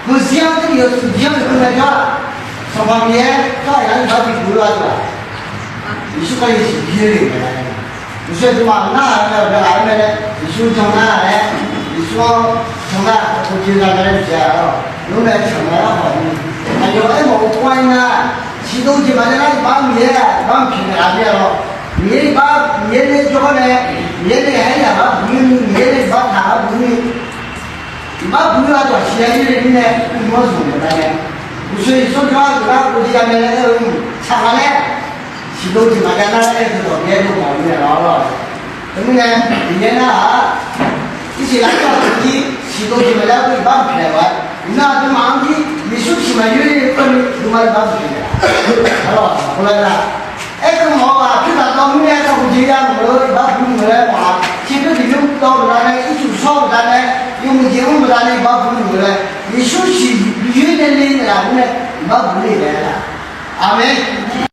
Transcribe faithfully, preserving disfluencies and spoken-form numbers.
Meuq zir-anr teuliq yawshuif jir-anr meuq keuv mae jawr-aq, Sanqpaq Miqyaer kar-aq iqnan iqbax bi guv-eu aqduq-aq, Yeqsur Kali siqbir le mae. Uqshoe aqduimaf nar-aq aqgeu ghaq-aer mae laer Yeqsur jan nar-aq laer, Yeqsur-anr jan nar-aq, aqkhof jeq ghaq mae laer tiqjeq-aq, nmr nae tsanq mae lar hawq ni. Aqyawf aermawf-eu pov-aer nar, siqdov jeq maqjav nar iqbax Miqyaer-aq iqbax mqpyaeq naeqlaf mir-a lawr. Miqyaer iqbax Miqyaer nae jawrgar nae, Miqyaer nae aer yaq bar buq-ir ni, Miqyaer nae iqbax taq bar buq-ir ni, iqbax buq-ir aqduq-aq siqnya yurle mirnae, nymr-anr zanq maqjav nae, uqshoe Yeqsur jawrgar geuflar kov jeq ya mae laer aer-eu tsaq nga laer, siqdov jeq maqjav nar aer-eu dawq Miqyaer dov mawf-eu mirnae lawr. Teumirnae Miqyaer nar-aq, irsiq lafkhoer-anr jir siqdov jeq maqjav-eu iqbax mqpyaeq-a. Iqnan aqduimaf-anr jir Yeqsur siq maqyoer-eu keuvni aqduimaf iqbax mqpyaeq-a. Arlawq, khoerlar nar, aerkeuv mawf-eu ghaq pyur taq dawv mr nae kakhof jeq ya meuq-eu iqbax buq meuq laer mawf-a. Tiqpyur tiqpyur dawv baqdanae, ircuf shawr baqdanae, yawmuiq jeq mr baqdanae iqbax buq meuq laer, Yeqsur siq yoer nae le naeqlaf-euq mirnae iqbax buq le laer-a. Aqmeq.